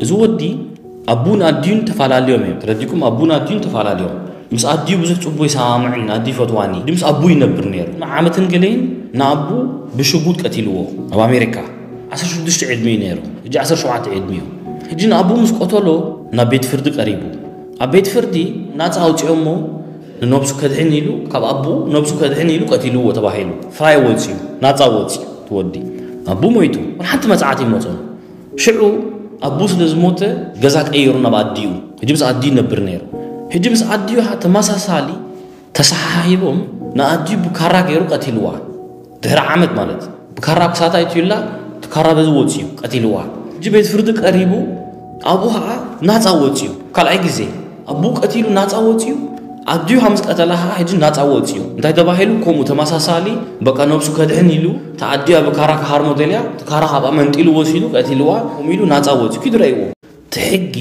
እዚ ወዲ ኣቡን ኣዲዩን ተፈላለዮም እዮም። ተረዲኩም? ኣቡን ኣዲዩን ተፈላለዮም። ምስ ኣዲዩ ብዙሕ ጽቡቅ ይሰማምዕን ኣዲ ይፈትዋኒ። ድምስ ኣቡ ይነብር ነይሩ። ዓመትን ገለይን ንኣቡ ብሽጉጥ ቀቲልዎ ኣብ ኣሜሪካ። ዓሰርተ ሽዱሽተ ዕድሚኡ ነይሩ። ሕጂ ዓሰርተ ሸውዓተ ዕድሚኡ። ሕጂ ንኣቡ ምስ ቆተሎ ናብ ቤት ፍርዲ ቀሪቡ። ኣብ ቤት ፍርዲ ናጻ ኣውጺኦሞ፣ ንነብሱ ከድሕን ኢሉ፣ ካብ ኣቡ ነብሱ ከድሕን ኢሉ ቀቲልዎ ተባሂሉ። ፍራይ ወጺኡ፣ ናጻ ወጺኡ ትወዲ። ኣቡ ሞይቱ። ሓንቲ መጽዓት ይመጾ። ሽዑ ኣቡ ስለ ዝሞተ ገዛ ቀይሩ ናብ ኣዲኡ። ሕጂ ምስ ኣዲኡ ይነብር ነይሩ። ሕጂ ምስ ኣዲኡ ተመሳሳሊ ተሰሓሂቦም ንኣዲኡ ብካራ ገይሩ ቀቲልዋ። ድሕሪ ዓመት ማለት ብካራ ክሳታ ይትዩላ፣ እቲ ካራ በዚ ወፂኡ ቀቲልዋ። ሕጂ ቤት ፍርዲ ቀሪቡ ኣብኡ ከዓ ናፃ ወፂኡ። ካልኣይ ግዜ ኣቡ ቀቲሉ ናፃ ወፂኡ። ኣዲኡ ምስ ቀተላ ከዓ ሕጂ ናፃ ወፂኡ። እንታይ ተባሂሉ? ከምኡ ተመሳሳሊ በቃ ነብሱ ከድሕን ኢሉ ተኣዲያ ብካራ ክሃርሞ ደልያ፣ እቲ ካራ ካብኣ መንጢሉ ወሲዱ ቀቲልዋ። ከምኡ ኢሉ ናፃ ወፂኡ። ኪዱ ረእይዎ። እቲ ሕጊ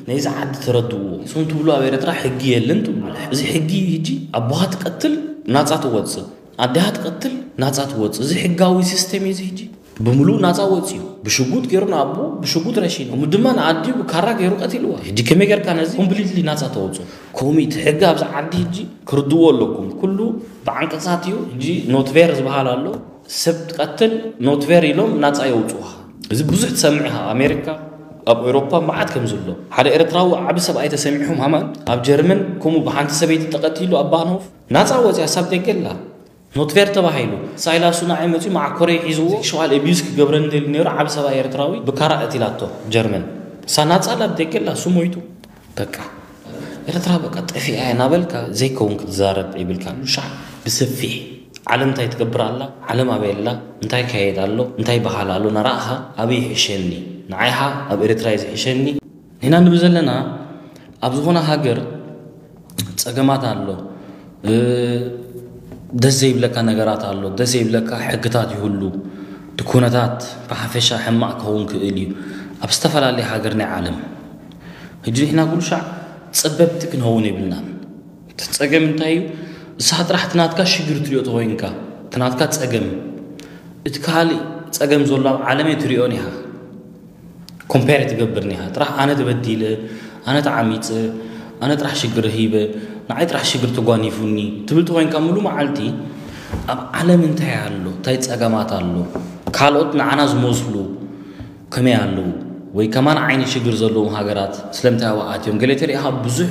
ናይዚ ዓዲ ተረድእዎ። እሶም ትብሉ ኣብ ኤርትራ ሕጊ የለን ትብሉ። እዚ ሕጊ ሕጂ ኣቦኻ ትቀትል ናፃ ትወፅእ፣ ኣዴኻ ትቀትል ናፃ ትወፅእ። እዚ ሕጋዊ ሲስተም እዩ። እዚ ሕጂ ብምሉእ ናፃ ወፅዩ። ብሽጉጥ ገይሩ ንኣቦ ብሽጉጥ ረሺኑ፣ እሙ ድማ ንኣዲኡ ብካራ ገይሩ ቀቲልዋ። ሕጂ ከመይ ጌርካ ነዚ ኮምፕሊትሊ ናፃ ተወፅኦ? ከምኡ እቲ ሕጊ ኣብዚ ዓዲ ሕጂ ክርድዎ ኣለኩም። ኩሉ ብዓንቀፃት እዩ። ሕጂ ኖትቬር ዝበሃል ኣሎ። ሰብ ትቀትል ኖትቬር ኢሎም ናፃ የውፅኡኻ። እዚ ብዙሕ ትሰምዕ ኢኻ። ኣሜሪካ፣ ኣብ ኤውሮፓ መዓት ከም ዘሎ። ሓደ ኤርትራዊ ዓቢ ሰብኣይ ተሰሚዕኹም ሃማን ኣብ ጀርመን ከምኡ ብሓንቲ ሰበይቲ ተቐቲሉ ኣብ ባንሆፍ ናፃ ወፅያ ሳብ ደገላ ኖትቬር ተባሂሉ። ሳይላሱ ንዓይ መፅዩ መዓኮረይ ሒዝዎ ሴክሽዋል ኤቢዩስ ክገብረኒ ደሊ ነይሩ። ዓቢ ሰብኣይ ኤርትራዊ ብካራ ቀቲላቶ ጀርመን። ሳ ናፃ ላብ ደገላ እሱ ሞይቱ። በቃ ኤርትራ በቃ ጠፊኣ እያ ናበልካ ዘይከውን ክትዛረብ ይብልካ። ሻዕ ብሰፊሕ ዓለም እንታይ ትገብር ኣላ፣ ዓለም ኣበይ ኣላ፣ እንታይ ይካየድ ኣሎ፣ እንታይ ይበሃል ኣሎ ናራእኻ ኣበይ ይሕሸኒ፣ ንዓይኻ ኣብ ኤርትራ እዩ ዝሕሸኒ። ንሕና ንብል ዘለና ኣብ ዝኾነ ሃገር ጸገማት ኣሎ፣ እ፣ ደስ ዘይብለካ ነገራት ኣሎ፣ ደስ ዘይብለካ ሕግታት ይህሉ፣ እቲ ኩነታት ብሓፈሻ ሕማቕ ክኸውን ክእል እዩ ኣብ ዝተፈላለየ ሃገር ናይ ዓለም። ሕጂ ንሕና ኩሉ ሻዕ ጸበብቲ ክንኸውን የብልናን። እቲ ጸገም እንታይ እዩ? ንስኻ ጥራሕ እቲ ናትካ ሽግር ትሪኦ ተኾይንካ፣ እቲ ናትካ ጸገም፣ እቲ ካልእ ጸገም ዘሎ ኣብ ዓለም ኣይትሪኦን ኢኻ። ኮምፔር ትገብር ኒኻ። ጥራሕ ኣነ ተበዲለ፣ ኣነ ተዓሚጸ፣ ኣነ ጥራሕ ሽግር ሂበ፣ ንዓይ ጥራሕ ሽግር ተጓኒፉኒ ትብል ተኾይንካ፣ ሙሉ መዓልቲ ኣብ ዓለም እንታይ ኣሎ፣ እንታይ ጸገማት ኣሎ፣ ካልኦት ንዓና ዝመስሉ ከመይ ኣለዉ፣ ወይ ከማን ዓይነት ሽግር ዘለዎም ሃገራት ስለምንታይ ኣብኡ ኣትዮም፣ ገለ ተሪኢኻ ብዙሕ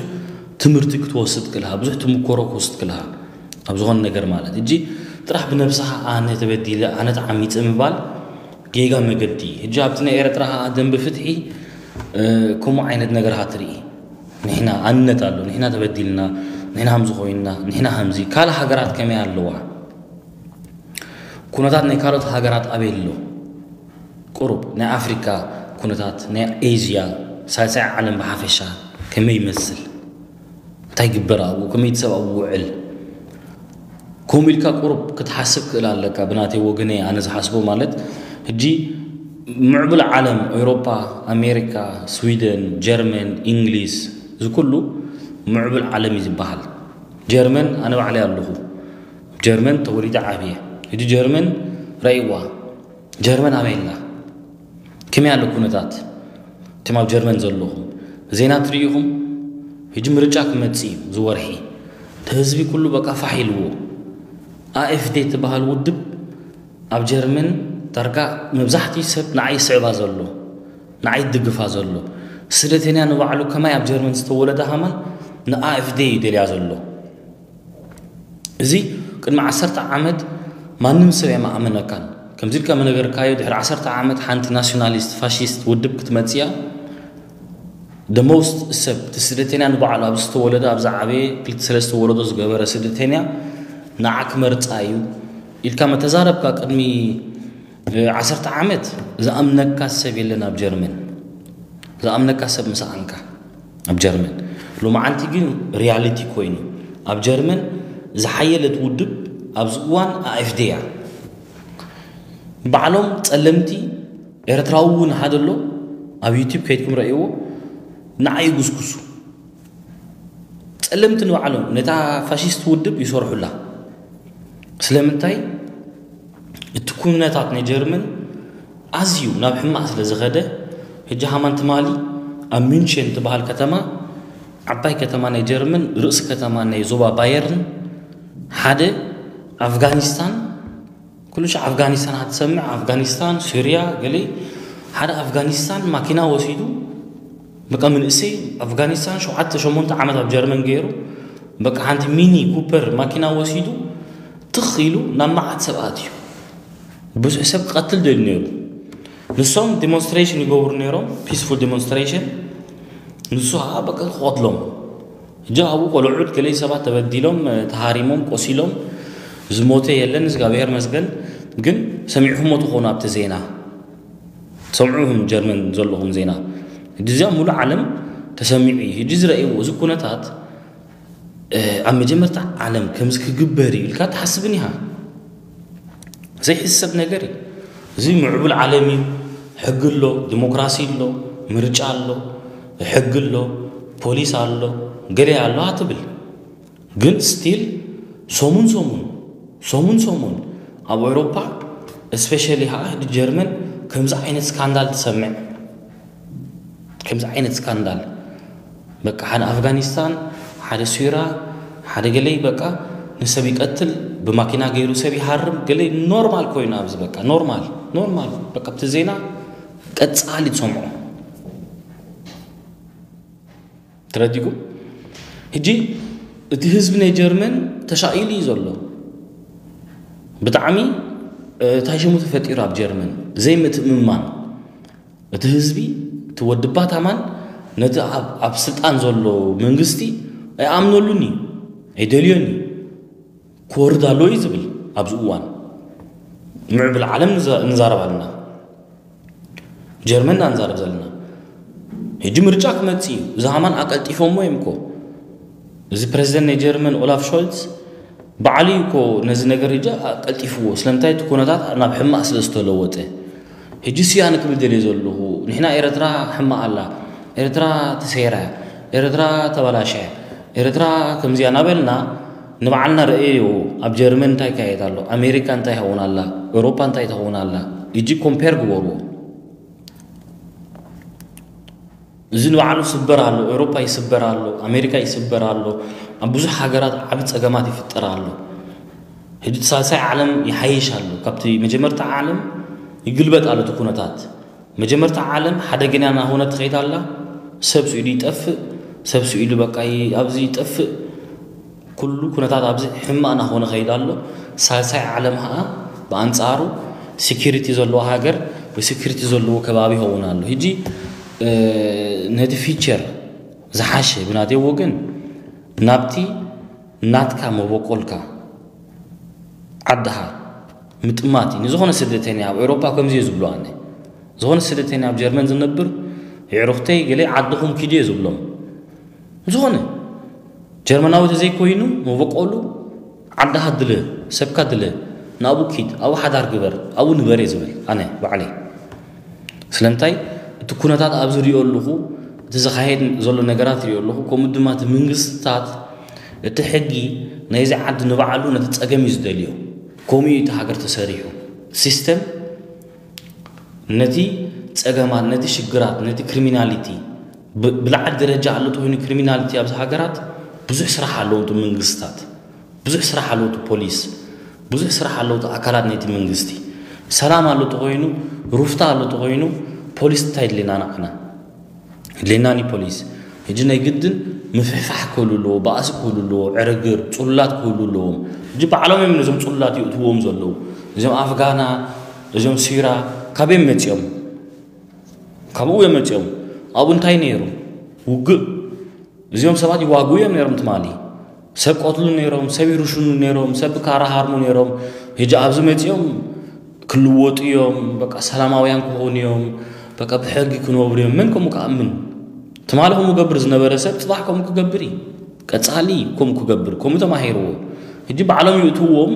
ትምህርቲ ክትወስድ ክልሃ፣ ብዙሕ ትምኮሮ ክወስድ ክልሃ ኣብ ዝኾነ ነገር ማለት። ሕጂ ጥራሕ ብነብስኻ ኣነ ተበዲለ፣ ኣነ ተዓሚጸ ምባል ጌጋ መገዲ። ሕጂ ኣብቲ ናይ ኤርትራ ኸዓ ደንበ ፍትሒ፣ እ፣ ከምኡ ዓይነት ነገር ኸዓ ትርኢ። ንሕና ኣንነት ኣሎ፣ ንሕና ተበዲልና፣ ንሕና ከምዚ ኮይንና፣ ንሕና ከምዚ። ካልእ ሃገራት ከመይ ኣለዋ? ኩነታት ናይ ካልኦት ሃገራት ኣበይ ኣሎ? ቁሩብ ናይ ኣፍሪካ ኩነታት፣ ናይ ኤዝያ፣ ሳልሳይ ዓለም ብሓፈሻ ከመይ ይመስል? እንታይ ይግበር ኣብኡ? ከመይ እቲ ሰብ ኣብኡ ውዕል? ከምኡ ኢልካ ቁሩብ ክትሓስብ ክእል ኣለካ። ብናተይ ወገነ ኣነ ዝሓስቦ ማለት፣ ሕጂ ምዕቡል ዓለም፣ ኤውሮፓ፣ ኣሜሪካ፣ ስዊደን፣ ጀርመን፣ እንግሊዝ፣ እዚ ኩሉ ምዕቡል ዓለም እዩ ዝበሃል። ጀርመን ኣነ ባዕለይ ኣለኹ። ጀርመን ተወሊደ ዓብየ። ሕጂ ጀርመን ረእይዋ። ጀርመን ኣበይ ኣላ? ከመይ ኣሎ ኩነታት? እቶም ኣብ ጀርመን ዘለኹም ዜና ትርእይኹም? ሕጂ ምርጫ ክመጽእ እዩ ዝወርሒ። እቲ ህዝቢ ኩሉ በቃ ፋሕ ኢልዎ። ኣኤፍዴ ትበሃል ውድብ ኣብ ጀርመን ዳርጋ መብዛሕትኡ ሰብ ንዓይ ይስዕባ ዘሎ፣ ንዓይ ይድግፋ ዘሎ። ስደተኛ ንባዕሉ ከማይ ኣብ ጀርመን ዝተወለደ ሃማን ንኣኤፍዴ እዩ ደልያ ዘሎ። እዚ ቅድሚ ዓሰርተ ዓመት ማንም ሰብ የማእመነካን። ከምዚ ኢልካ መነገርካዮ፣ ድሕሪ ዓሰርተ ዓመት ሓንቲ ናሲዮናሊስት ፋሽስት ውድብ ክትመጽእ እያ። ደመውስጥ ሰብ፣ እቲ ስደተኛ ንባዕሉ ኣብ ዝተወለደ፣ ኣብ ዝዓበየ፣ ክልተ ሰለስተ ወለዶ ዝገበረ ስደተኛ ንዓ ክመርጻ እዩ ኢልካ መተዛረብካ ቅድሚ፣ እ፣ ዓሰርተ ዓመት ዝኣምነካ ሰብ የለን ኣብ ጀርመን። ዝኣምነካ ሰብ ምሰኣንካ ኣብ ጀርመን። ሎማዓንቲ ግን ሪያሊቲ ኮይኑ፣ ኣብ ጀርመን ዝሓየለት ውድብ ኣብዚ እዋን ኣኤፍዴ እያ። ባዕሎም ጸለምቲ ኤርትራዊ እውን ሓደ ኣሎ፣ ኣብ ዩቲዩብ ከይድኩም ረእይዎ፣ ንዓይ ይጉስጉሱ። ጸለምቲ ንባዕሎም ነታ ፋሽስት ውድብ ይሰርሑላ። ስለምንታይ? እቲ ኩነታት ናይ ጀርመን ኣዝዩ ናብ ሕማቕ ስለ ዝኸደ፣ ሕጂ ሃማን ትማሊ ኣብ ሚንሽን ትበሃል ከተማ፣ ዓባይ ከተማ ናይ ጀርመን፣ ርእሲ ከተማ ናይ ዞባ ባየርን፣ ሓደ ኣፍጋኒስታን፣ ኩሉ ሻዕ ኣፍጋኒስታን ክትሰምዕ፣ ኣፍጋኒስታን፣ ሱርያ፣ ገለ፣ ሓደ ኣፍጋኒስታን ማኪና ወሲዱ፣ በቃ፣ ምንእሰይ ኣፍጋኒስታን ሸውዓተ ሸሞንተ ዓመት ኣብ ጀርመን ገይሩ፣ በቃ፣ ሓንቲ ሚኒ ኩፐር ማኪና ወሲዱ ትኽ ኢሉ ናብ መዓት ሰባት እዩ። ብዙሕ ሰብ ክቐትል ደልዩ ነይሩ። ንሶም ዲሞንስትሬሽን ይገብሩ ነይሮም፣ ፒስፉል ዲሞንስትሬሽን። ንሱ ከዓ በቃ ክቐትሎም። እጃ ኣብኡ ቆልዑት ገለ ሰባት ተበዲሎም፣ ተሃሪሞም፣ ቆሲሎም፣ ዝሞተ የለን፣ እግዚኣብሔር መስገን። ግን ሰሚዕኹሞ ትኾኑ ኣብቲ ዜና። ሰምዑ ጀርመን ዘለኹም ዜና። ሕጂ እዚኣ ሙሉ ዓለም ተሰሚዑ እዩ። ሕጂ ዝረእይዎ እዚ ኩነታት ኣብ መጀመርታ ዓለም ከምዚ ክግበር እዩ ኢልካ ትሓስብን ኢኻ። ዘይሕሰብ ነገር እዩ። እዚ ምዕቡል ዓለም እዩ። ሕጊ ኣሎ፣ ዲሞክራሲ ኣሎ፣ ምርጫ ኣሎ፣ ሕጊ ኣሎ፣ ፖሊስ ኣሎ፣ ገለ ኣሎ ኣትብል። ግን ስቲል ሰሙን ሰሙን ሰሙን ሰሙን ኣብ ኤውሮፓ፣ እስፔሻሊ ከዓ ጀርመን፣ ከምዚ ዓይነት ስካንዳል ትሰምዕ። ከምዚ ዓይነት ስካንዳል፣ በቃ፣ ሓደ ኣፍጋኒስታን፣ ሓደ ሱራ፣ ሓደ ገለይ፣ በቃ፣ ንሰብ ይቀትል፣ ብማኪና ገይሩ ሰብ ይሃርም፣ ገለይ፣ ኖርማል ኮይኑ ኣብዚ፣ በቃ፣ ኖርማል ኖርማል፣ በቃ፣ ኣብቲ ዜና ቀጻሊ ትሰምዖ። ተረዲኩም? ሕጂ እቲ ህዝቢ ናይ ጀርመን ተሻኢሉ እዩ ዘሎ። ብጣዕሚ እንታይ ሽሙ ተፈጢሩ ኣብ ጀርመን ዘይምትእምማን። እቲ ህዝቢ፣ እቲ ወዲ ባታማን ነቲ ኣብ ስልጣን ዘሎ መንግስቲ ኣይኣምነሉን እዩ፣ ኣይደልዮን እዩ። ክወርድ ኣለዎ እዩ ዝብል ኣብዚ እዋን። ምዕብል ዓለም ንዛረብ ኣለና። ጀርመን ኢና ንዛረብ ዘለና። ሕጂ ምርጫ ክመጽእ እዩ። እዚ ሃማን ኣቀልጢፎሞ እዮም እኮ። እዚ ፕረዚደንት ናይ ጀርመን ኦላፍ ሾልትስ ባዕሉ እዩ እኮ ነዚ ነገር ሕጂ ኣቀልጢፍዎ። ስለምንታይ? እቲ ኩነታት ናብ ሕማቕ ስለ ዝተለወጠ። ሕጂ ስያ ንክብል ደልየ ዘለኹ፣ ንሕና ኤረትራ ሕማቕ ኣላ፣ ኤረትራ ተሰይራ፣ ኤረትራ ተበላሸ፣ ኤረትራ ከምዚያ እናበልና ንባዕልና ረእዮ። ኣብ ጀርመን እንታይ ይካየድ ኣሎ፣ ኣሜሪካ እንታይ ይኸውን ኣላ፣ ኤውሮፓ እንታይ ትኸውን ኣላ፣ ሕጂ ኮምፔር ግበርዎ። እዚ ንባዕሉ ይስበር ኣሎ፣ ኤውሮፓ ይስበር ኣሎ፣ ኣሜሪካ ይስበር ኣሎ፣ ኣብ ብዙሕ ሃገራት ዓቢ ጸገማት ይፍጠር ኣሎ። ሕጂ እቲ ሳልሳይ ዓለም ይሓይሽ ኣሎ፣ ካብቲ መጀመርታ ዓለም ይግልበጥ ኣሎ እቲ ኩነታት። መጀመርታ ዓለም ሓደገኛ እናኾነት ትኸይድ ኣላ። ሰብ ስኢሉ ይጠፍእ፣ ሰብ ስኢሉ በቃ ይ-፣ ኣብዚ ይጠፍእ። ኩሉ ኩነታት ኣብዚ ሕማቕ እናኾነ ኸይድ ኣሎ። ሳልሳይ ዓለም ኸዓ ብኣንጻሩ ሴኩሪቲ ዘለዎ ሃገር ወይ ሴኩሪቲ ዘለዎ ከባቢ ይኸውን ኣሎ። ሕጂ፣ እ፣ ነቲ ፊቸር ዝሓሸ ብናተይ ወገን ናብቲ ናትካ መበቆልካ ዓድኻ ምጥማት እዩ። ንዝኾነ ስደተኛ ኣብ ኤውሮፓ ከምዚ እየ ዝብሎ ኣነ። ዝኾነ ስደተኛ ኣብ ጀርመን ዝነብር የዕሩኽተይ ገለ ዓድኹም ኪዱ እየ ዝብሎም። ዝኾነ ጀርመናዊ ተዘይኮይኑ መበቆሉ ዓድኻ ድለ፣ ሰብካ ድለ፣ ናብኡ ኪድ፣ ኣብኡ ሓዳር ግበር፣ ኣብኡ ንበር እየ ዝብል ኣነ ባዕለይ። ስለምንታይ? እቲ ኩነታት ኣብ ዝሪኦ ኣለኹ፣ እቲ ዝኻየድ ዘሎ ነገራት ሪኦ ኣለኹ፣ ከምኡ ድማ እቲ መንግስትታት፣ እቲ ሕጊ ናይዚ ዓዲ ንባዕሉ ነቲ ጸገም እዩ ዝደልዮ። ከምኡ እዩ እቲ ሃገር ተሰሪሑ። ሲስተም ነቲ ጸገማት፣ ነቲ ሽግራት፣ ነቲ ክሪሚናሊቲ ብ-፣ ብላዕሊ ደረጃ ኣሎ ተኾይኑ ክሪሚናሊቲ ኣብዚ ሃገራት ብዙሕ ስራሕ ኣለዎም እቶም መንግስትታት። ብዙሕ ስራሕ ኣለዎ እቲ ፖሊስ። ብዙሕ ስራሕ ኣለዎ እቲ ኣካላት ናይቲ መንግስቲ። ሰላም ኣሎ ተኾይኑ፣ ሩፍታ ኣሎ ተኾይኑ፣ ፖሊስ እንታይ ድሌና ንዓና? ድሌናኒ ፖሊስ። ሕጂ ናይ ግድን ምፍሕፋሕ ክህሉ ኣለዎ፣ ባእሲ ክህሉ ኣለዎ፣ ዕርግር፣ ጽሉላት ክህሉ ኣለዎም። ሕጂ ባዕሎም እዮም ነዞም ጽሉላት ይእትዎም ዘለዉ። እዞም ኣፍጋና፣ እዞም ሲራ፣ ካበይ መጺኦም? ካብኡ እዮም መጺኦም። ኣብኡ እንታይ ነይሩ? ውግእ። እዚኦም ሰባት ይዋግኡ እዮም ነይሮም ትማሊ። ሰብ ቆትሉ ነይሮም፣ ሰብ ይርሽኑ ነይሮም፣ ሰብ ብካራ ሃርሙ ነይሮም። ሕጂ ኣብዚ መጺኦም ክልወጡ እዮም፣ በቃ ሰላማውያን ክኾኑ እዮም፣ በቃ ብሕጊ ክነብሩ እዮም። መን ከምኡ ክኣምን? ትማሊ ከምኡ ገብር ዝነበረ ሰብ ጽባሕ ከምኡ ክገብር እዩ። ቀጻሊ ከምኡ ክገብር፣ ከምኡ ተማሂርዎ። ሕጂ ባዕሎም ይእትዎም፣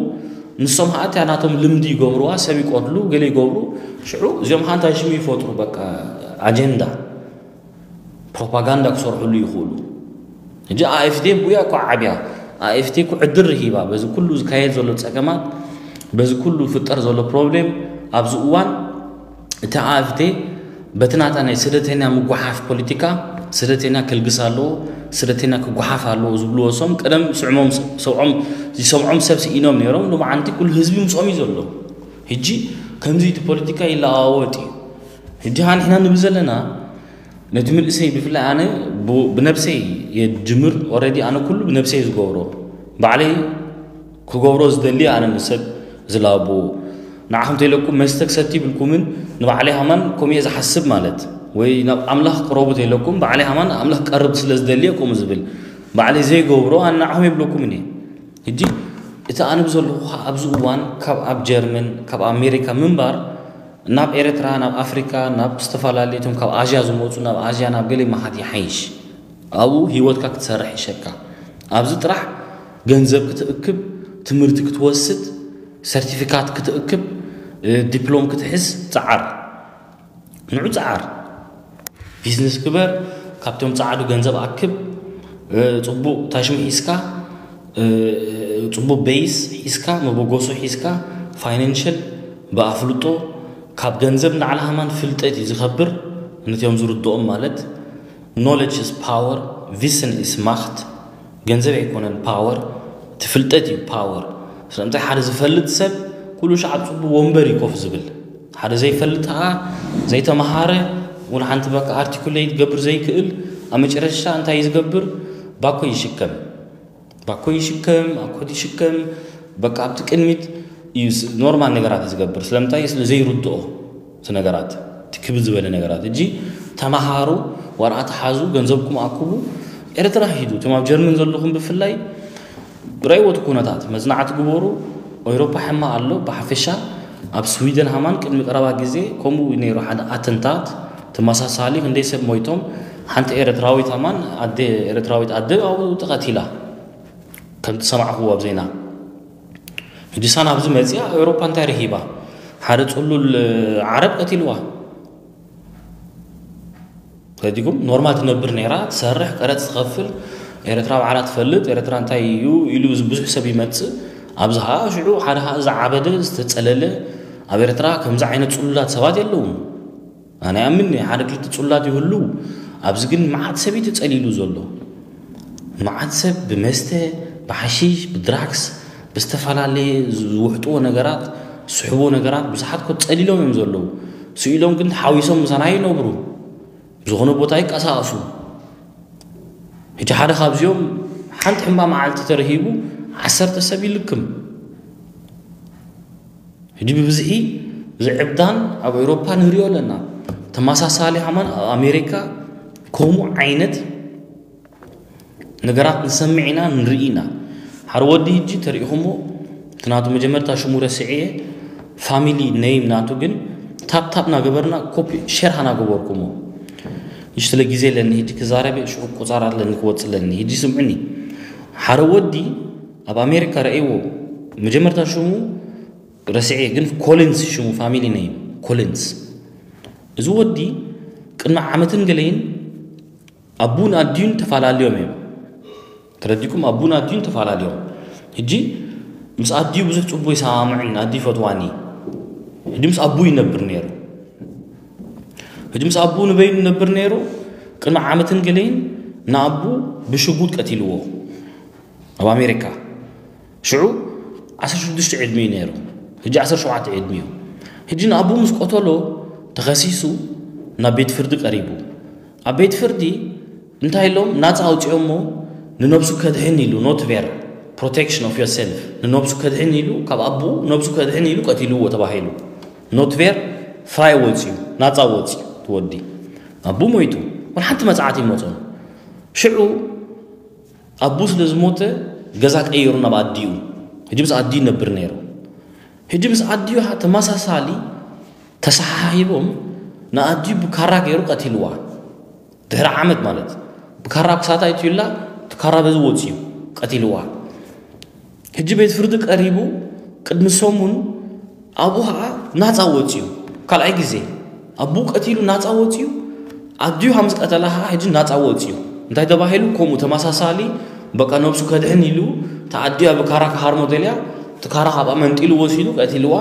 ንሶም ኸኣ እቲኣ ናቶም ልምዲ ይገብርዋ፣ ሰብ ይቆትሉ፣ ገለ ይገብሩ። ሽዑ እዚኦም ኸኣ እንታይ ሽም ይፈጥሩ፣ በቃ ኣጀንዳ። ፕሮፓጋንዳ ክሰርሕሉ ይኽእሉ። ሕጂ ኣኤፍዴ ብኡያ እኮ ዓብያ። ኣኤፍዴ እኮ ዕድል ረኺባ። በዚ ኩሉ ዝካየድ ዘሎ ጸገማት፣ በዚ ኩሉ ዝፍጠር ዘሎ ፕሮብሌም፣ ኣብዚ እዋን እቲ ኣኤፍዴ በቲ ናታ ናይ ስደተኛ ምጉሓፍ ፖለቲካ፣ ስደተኛ ክልግስ ኣለዎ፣ ስደተኛ ክጉሓፍ ኣለዎ ዝብልዎ፣ እሶም ቀደም ስዕሞም ሰብዖም ዝሰምዖም ሰብ ስኢኖም ነይሮም። ሎማዓንቲ ኩሉ ህዝቢ ምስኦም እዩ ዘሎ። ሕጂ ከምዚ እቲ ፖለቲካ ይለዋወጥ እዩ። ሕጂ ንሕና ንብል ዘለና ነቲ መንእሰይ፣ ብፍላይ ኣነ ብ- ብነብሰይ የጅምር። ኦረዲ ኣነ ኩሉ ብነብሰይ ዝገብሮ፣ ባዕለይ ክገብሮ ዝደሊ፣ ኣነ ንሰብ ዝላቦ፣ ንዓኹም ተይለኩም መስተ ክሰቲ ይብልኩምን፣ ንባዕለይ ሃማን ከምኡ እየ ዝሓስብ ማለት፣ ወይ ናብ ኣምላኽ ቅረቡ ተይለኩም፣ ባዕለይ ሃማን ኣምላኽ ቀርብ ስለ ዝደሊ እየ ከምኡ ዝብል። ባዕለይ ዘይገብሮ ኣነ ንዓኹም የብለኩምን እየ። ሕጂ እቲ ኣነ ብዘለኹ ኣብዚ እዋን ካብ ኣብ ጀርመን፣ ካብ ኣሜሪካ ምንባር፣ ናብ ኤርትራ፣ ናብ ኣፍሪካ፣ ናብ ዝተፈላለዩ፣ እቶም ካብ ኣዝያ ዝመፁ፣ ናብ ኣዝያ፣ ናብ ገለ መኻት ይሓይሽ። ኣብኡ ህይወትካ ክትሰርሕ ይሸካ። ኣብዚ ጥራሕ ገንዘብ ክትእክብ፣ ትምህርቲ ክትወስድ፣ ሰርቲፊካት ክትእክብ፣ እ፣ ዲፕሎም ክትሕዝ፣ ጸዓር። ንዑ ጸዓር። ቢዝነስ ግበር፣ ካብቶም ጸዓዱ ገንዘብ ኣክብ፣ እ፣ ጽቡቕ ታሽሙ ሒዝካ፣ እ፣ ጽቡቕ ቤይስ ሒዝካ፣ መበገሶ ሒዝካ፣ ፋይናንሽል ብኣፍልጦ፣ ካብ ገንዘብ ንላዕሊ ሃማን ፍልጠት እዩ ዝኸብር። ነቲኦም ዝርድኦም ማለት፣ knowledge is power፣ ቪስን is ማኽት። ገንዘብ ኣይኮነን ፓወር፣ እቲ ፍልጠት እዩ ፓወር። ስለምንታይ ሓደ ዝፈልጥ ሰብ ኩሉ ሻዕ ኣብ ጽቡቕ ወንበር እዩ ኮፍ ዝብል። ሓደ ዘይፈልጥ ከዓ፣ ዘይተመሃረ፣ እውን ሓንቲ በቃ ኣርቲኩሌት ገብር ዘይክእል፣ ኣብ መጨረሻ እንታይ እዩ ዝገብር? ባኮ ይሽከም። ባኮ ይሽከም፣ ኣኮት ይሽከም። በቃ ኣብቲ ቅድሚት እዩ ስ- ኖርማል ነገራት እዩ ዝገብር። ስለምንታይ? ስለ ዘይርድኦ እቲ ነገራት፣ እቲ ክብድ ዝበለ ነገራት። እጂ ተመሃሩ፣ ወረቐት ሓዙ፣ ገንዘብኩም ኣክቡ። ኤርትራ ሂዱ። እቶም ኣብ ጀርመን ዘለኹም ብፍላይ ረእይዎ እቲ ኩነታት፣ መጽናዕቲ ግበሩ። ኤውሮፓ ሕማቕ ኣሎ ብሓፈሻ። ኣብ ስዊደን ሃማን ቅድሚ ቀረባ ግዜ ከምኡ እዩ ነይሩ። ሓደ ኣተንታት ተመሳሳሊ፣ ክንደይ ሰብ ሞይቶም፣ ሓንቲ ኤርትራዊት ሃማን ኣደ፣ ኤርትራዊት ኣደ ኣብኡ ተቐቲላ፣ ከምቲ ሰማዕኽዎ ኣብ ዜና። ሕጂ ሳን ኣብዚ መጺኣ፣ ኤውሮፓ እንታይ ረኺባ? ሓደ ጽሉል ዓረብ ቀቲልዋ። ከዲኩም ኖርማል ትነብር ነይራ፣ ትሰርሕ፣ ቀረጽ ትኸፍል። ኤርትራ ባዕላ ትፈልጥ። ኤርትራ እንታይ እዩ ኢሉ ብዙሕ ሰብ ይመጽእ። ኣብዚ ኸኣ ሽዑ ሓደ ኸኣ ዝዓበደ ዝተጸለለ፣ ኣብ ኤርትራ ከምዚ ዓይነት ጽሉላት ሰባት የለውን። ኣነ ይኣምን እየ ሓደ ክልተ ጽሉላት ይህልው። ኣብዚ ግን መዓት ሰብ እዩ ተጸሊሉ ዘሎ። መዓት ሰብ ብመስተ፣ ብሓሺሽ፣ ብድራክስ፣ ብዝተፈላለየ ዝውሕጥዎ ነገራት፣ ዝስሕብዎ ነገራት ብዙሓት እኮ ጸሊሎም እዮም ዘለዉ። ስኢሎም ግን ተሓዊሶም ምሳና ይነብሩ። ዝኾነ ቦታ ይቀሳቐሱ። ሕጂ ሓደ ካብዚኦም ሓንቲ ሕማቕ መዓልቲ ተረሂቡ ዓሰርተ ሰብ ይልክም። ሕጂ ብብዝሒ ዝዕብዳን ኣብ ኤውሮፓ ንሪኦ ኣለና። ተመሳሳሊ ሃማን ኣብ ኣሜሪካ ከምኡ ዓይነት ነገራት ንሰምዕ ኢና፣ ንርኢ ኢና። ሓደ ወዲ ሕጂ ተሪኢኹሞ፣ እቲ ናቱ መጀመርታ ሽሙ ረስዕየ፣ ፋሚሊ ነይም ናቱ ግን ታፕታፕ ናገበርና፣ ኮፒ ሸር ሃናገበርኩሞ። እሺ፣ ስለ ግዜ ኣለኒ፣ ሕጂ ክዛረብ ሽዑ ቁጻር ኣለኒ፣ ክወጽእ ኣለኒ። ሕጂ ስምዑኒ። ሓደ ወዲ ኣብ ኣሜሪካ ረእይዎ፣ መጀመርታ ሽሙ ረስዕየ፣ ግን ኮሊንስ ሽሙ ፋሚሊ ነይም፣ ኮሊንስ። እዚ ወዲ ቅድሚ ዓመትን ገለይን ኣቡን ኣዲዩን ተፈላለዮም እዮም። ተረዲኩም? ኣቡን ኣዲዩን ተፈላለዮም። ሕጂ ምስ ኣዲዩ ብዙሕ ጽቡቅ ይሰማምዕን፣ ኣዲ ይፈትዋኒ። ሕጂ ምስ ኣቡ ይነብር ነይሩ። ሕጂ ምስ ኣቡ ንበይኑ ይነብር ነይሩ። ቅድሚ ዓመትን ገለይን ንኣቡ ብሽጉጥ ቀቲልዎ ኣብ ኣሜሪካ። ሽዑ ዓሰርተ ሽዱሽተ ዕድሚኡ ነይሩ። ሕጂ ዓሰርተ ሸውዓተ ዕድሚኡ። ሕጂ ንኣቡ ምስ ቀተሎ ተኸሲሱ ናብ ቤት ፍርዲ ቀሪቡ። ኣብ ቤት ፍርዲ እንታይ ኢሎም ናጻ ኣውጺኦሞ? ንነብሱ ከድሕን ኢሉ፣ not for protection of yourself፣ ንነብሱ ከድሕን ኢሉ፣ ካብ ኣቡ ነብሱ ከድሕን ኢሉ ቀቲልዎ ተባሂሉ። Not for fry ወጺኡ፣ ናጻ ወጺኡ ትወዲ። ኣቡ ሞይቱ፣ ወላ ሓንቲ መጽዓት ይመጾን። ሽዑ ኣቡ ስለ ዝሞተ ገዛ ቀይሩ ናብ ኣዲኡ። ሕጂ ምስ ኣዲኡ ይነብር ነይሩ። ሕጂ ምስ ኣዲኡ ተመሳሳሊ ተሰሓሒቦም ንኣዲኡ ብካራ ገይሩ ቀቲልዋ። ድሕሪ ዓመት ማለት ብካራ ክሳታ ይትዩላ፣ እቲ ካራ በዚ ወፂኡ ቀቲልዋ። ሕጂ ቤት ፍርዲ ቀሪቡ ቅድሚ ሰሙን ኣቡ ከዓ ናፃ ወፂኡ። ካልኣይ ግዜ ኣቡ ቀቲሉ ናፃ ወፂኡ። ኣዲኡ ሃምስ ቀተላ ከዓ ሕጂ ናፃ ወፂኡ። እንታይ ተባሂሉ? ከምኡ ተመሳሳሊ በቃ ነብሱ ከድሕን ኢሉ፣ ተኣዲያ ብካራ ክሃርሞ ደልያ፣ እቲ ካራ ካብኣ መንጢሉ ወሲዱ ቀቲልዋ።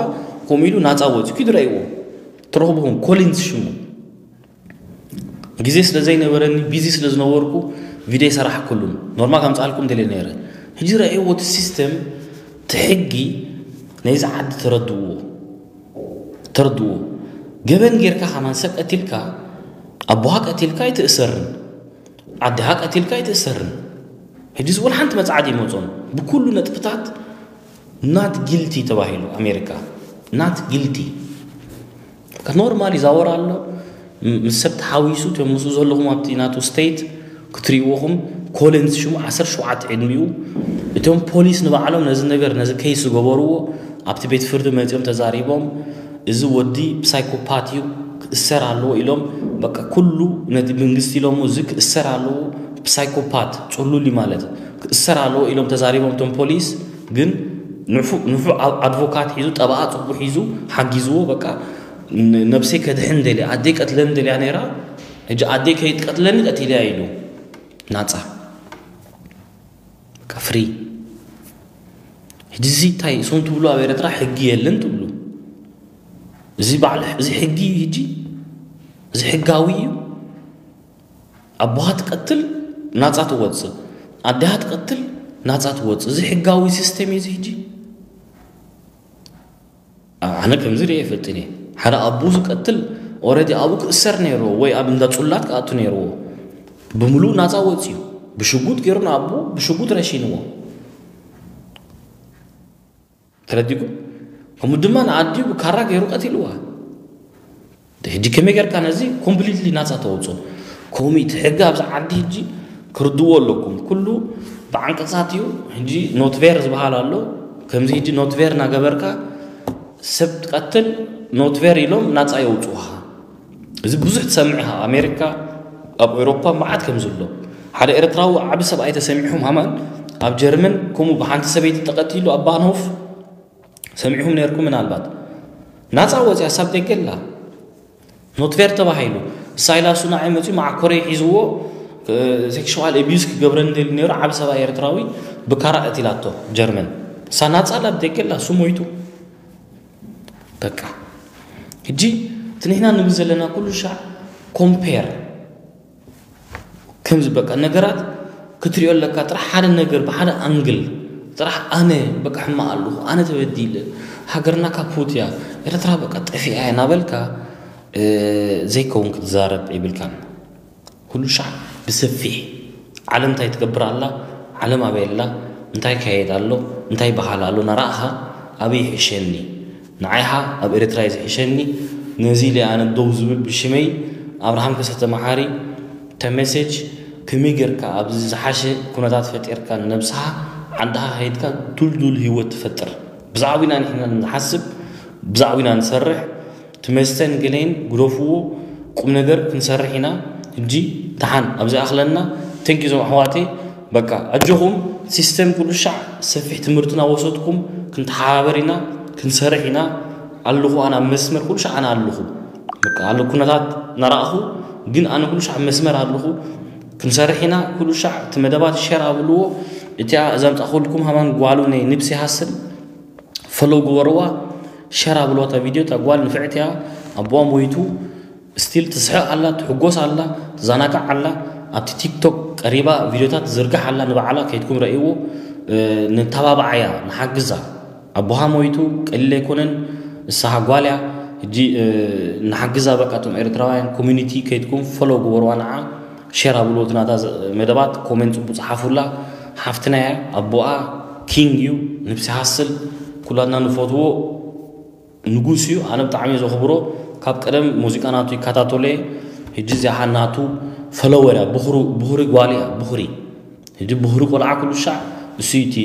ከምኡ ኢሉ ናፃ ወፂኡ። ኪዱ ረእይዎ፣ ትረኽብኹም። ኮሊንስ ሽሙ። ግዜ ስለ ዘይነበረኒ፣ ቢዚ ስለ ዝነበርኩ፣ ቪድዮ ይሰራሕኩሉን ኖርማል ከምጻልኩም ደልየ ነይረ። ሕጂ ረእይዎ እቲ ሲስተም፣ እቲ ሕጊ ናይዚ ዓዲ ተረድእዎ። ተረድእዎ። ገበን ጌርካ ከማን ሰብ ቀቲልካ፣ ኣቦኻ ቀቲልካ ኣይትእሰርን፣ ኣዴኻ ቀቲልካ ኣይትእሰርን። ሕጂ ዝብል ሓንቲ መጽዓድ ይመጾም። ብኩሉ ነጥብታት not guilty ተባሂሉ ኣሜሪካ። Not guilty። ኖርማል ይዛወር ኣሎ። ምስ ሰብ ተሓዊሱ፣ እቶም ምስኡ ዘለኹም ኣብቲ ናቱ ስቴት ክትርእይዎኹም፣ ኮሊንስ ሽሙ ዓሰርተ ሸውዓተ ዕድሚኡ። እቶም ፖሊስ ንባዕሎም ነዚ ነገር፣ ነዚ ኬስ ዝገበርዎ፣ ኣብቲ ቤት ፍርዲ መጺኦም ተዛሪቦም፣ "እዚ ወዲ ሳይኮፓት እዩ፣ ክእሰር ኣለዎ" ኢሎም። በቃ ኩሉ ነቲ መንግስቲ ኢሎሞ፣ "እዚ ክእሰር ኣለዎ፣ ሳይኮፓት ጽሉል እዩ ማለት፣ ክእሰር ኣለዎ" ኢሎም ተዛሪቦም እቶም ፖሊስ። ግን ንፉ-፣ ንፉዕ ኣብ-፣ ኣድቮካት ሒዙ፣ ጠበቓ ጽቡቕ ሒዙ፣ ሓጊዝዎ። በቃ ን-፣ ነብሰይ ከድሕን ደልያ፣ ኣደይ ቀትለን ደልያ ነይራ፣ ሕጂ ኣደይ ከይትቀትለኒ ቀቲልያ ኢሉ ናጻ። በቃ ፍሪ። ሕጂ እዚ እንታይ እሶም ትብሉ፣ ኣብ ኤርትራ ሕጊ የለን ትብሉ። እዚ በዓል፣ እዚ ሕጊ እዩ ሕጂ? እዚ ሕጋዊ እዩ? ኣቦኻ ትቀትል ናጻ ትወጽእ፣ ኣዴኻ ትቀትል ናጻ ትወጽእ። እዚ ሕጋዊ ሲስተም እዩ እዚ ሕጂ? ኣነ ከምዚ ርእየ ይፈልጥን እየ። ሓደ ኣቦ ዝቀትል ኦልሬዲ ኣብኡ ክእሰር ነይርዎ ወይ ኣብ እንዳ ጽላት ክኣቱ ነይርዎ። ብምሉእ ናጻ ወጽዩ። ብሽጉጥ ገይሩ ንኣቦ ብሽጉጥ ረሺንዎ። ተረዲእኩም? ከምኡ ድማ ንኣዲኡ ብካራ ገይሩ ቀቲልዋ። ሕጂ ከመይ ጌርካ ነዚ ኮምፕሊትሊ ናጻ ተወጽኦ? ከምኡ እቲ ሕጊ ኣብዚ ዓዲ ሕጂ ክርድዎ ኣለኩም። ኩሉ ብዓንቀጻት እዩ። ሕጂ ኖትቬር ዝበሃል ኣሎ። ከምዚ ሕጂ ኖትቬር እናገበርካ ሰብ ትቀትል፣ ኖትቬር ኢሎም ናጻ የውጽኡኻ። እዚ ብዙሕ ትሰምዕ ኢኻ። ኣሜሪካ፣ ኣብ ኤውሮፓ መዓት ከም ዘሎ። ሓደ ኤርትራዊ ዓቢ ሰብኣይ ተሰሚዕኹም ሃማን፣ ኣብ ጀርመን ከምኡ ብሓንቲ ሰበይቲ ተቐቲሉ ኣብ ባንሆፍ ሰሚዕኹም ነይርኩም ምናልባት። ናጻ ወጽያ ሳብ ደገ ኣላ። ኖትቬር ተባሂሉ። ሳይላሱ ንዓይ መጺኡ መዓኮረይ ሒዝዎ፣ እ፣ ሴክሹዋል ኣቢዩዝ ክገብረኒ ደሊ ነይሩ። ዓቢ ሰብኣይ ኤርትራዊ ብካራ ቀቲላቶ ጀርመን። እሳ ናጻ ኣላ፣ ኣብ ደገ ኣላ፣ እሱ ሞይቱ። በቃ። ሕጂ እቲ ንሕና ንብል ዘለና ኩሉ ሻዕ ኮምፔር። ከምዚ በቃ ነገራት ክትሪኦ ኣለካ፣ ጥራሕ ሓደ ነገር ብሓደ ኣንግል፣ ጥራሕ ኣነ በቃ ሕማቕ ኣለኹ፣ ኣነ ተበዲለ፣ ሃገርና ካፑት እያ፣ ኤርትራ በቃ ጠፊኣ እያ እናበልካ፣ እ፣ ዘይከውን ክትዛረብ የብልካን። ኩሉ ሻዕ ብሰፊሕ ዓለም እንታይ ትገብር ኣላ፣ ዓለም ኣበይ ኣላ፣ እንታይ ይካየድ ኣሎ፣ እንታይ ይበሃል ኣሎ እናረኣኻ ኣበይ ይሕሸኒ፣ ንዓይኻ ኣብ ኤርትራ እዩ ዝሕሸኒ፣ ነዚ ኢለ ኣነ ደው ዝብል ብሽመይ ኣብርሃም ከሰተ መሓሪ። ተመሴጅ ከመይ ጌርካ ኣብዚ ዝሓሸ ኩነታት ፈጢርካ ንነብስኻ ዓድኻ ከይድካ ዱልዱል ህይወት ትፈጥር። ብዛዕባ ኢና ንሕና ንሓስብ፣ ብዛዕባ ኢና ንሰርሕ። ትመስተን ገሌን ግደፍዎ፣ ቁም ነገር ክንሰርሕ ኢና። ሕጂ ደሓን ኣብዚ ኣኽለና። ተንኪ ዞም ኣሕዋተይ፣ በቃ ኣጆኹም። ሲስተም ኩሉ ሻዕ ሰፊሕ ትምህርቲ እናወሰድኩም ክንተሓባበር ኢና፣ ክንሰርሕ ኢና። ኣለኹ ኣነ ኣብ መስመር ኩሉ ሻዕ ኣነ ኣለኹ። በቃ ኣሎ ኩነታት እናረኣኹ፣ ግን ኣነ ኩሉ ሻዕ ኣብ መስመር ኣለኹ። ክንሰርሕ ኢና። ኩሉ ሻዕ እቲ መደባት ሸር ኣብልዎ። እቲኣ እዛ ምጻእኩልኩም ሃማን ጓሉ ናይ ንብሲ ሃስል ፈሎው ግበርዋ፣ ሸር ኣብልዋ እታ ቪድዮ። እታ ጓል ንፍዕቲ እያ፣ ኣቦኣ ሞይቱ፣ ስቲል ትስሕቕ ኣላ፣ ትሕጎስ ኣላ፣ ትዘናጋዕ ኣላ። ኣብቲ ቲክቶክ ቀሪባ ቪድዮታት ትዝርግሕ ኣላ፣ ንባዕላ ከይድኩም ረእይዎ። እ፣ ንተባብዓያ፣ ንሓግዛ። ኣቦኻ ሞይቱ ቀሊል ኣይኮነን፣ ንስኻ ጓል እያ። ሕጂ፣ እ፣ ንሓግዛ፣ በቃ እቶም ኤርትራውያን ኮሚኒቲ ከይድኩም ፎሎው ግበርዋ ንዓ፣ ሼር ኣብልዎ እቲ ናታ ዝ-፣ መደባት፣ ኮሜንት ጽቡቅ ጽሓፉላ። ሓፍትና እያ፣ ኣቦኣ ኪንግ እዩ፣ ንብሲ ሃስል፣ ኩላትና ንፈትዎ። ንጉስ እዩ። ኣነ ብጣዕሚ እየ ዘኽብሮ። ካብ ቀደም ሙዚቃ ናቱ ይከታተሎ እየ። ሕጂ እዚኣ ናቱ ፈለወር እያ። ብኹሩ-፣ ብኹሪ ጓል እያ። ብኹሪ። ሕጂ ብኹሪ ቆልዓ ኩሉ ሻዕ እሱ እዩ እቲ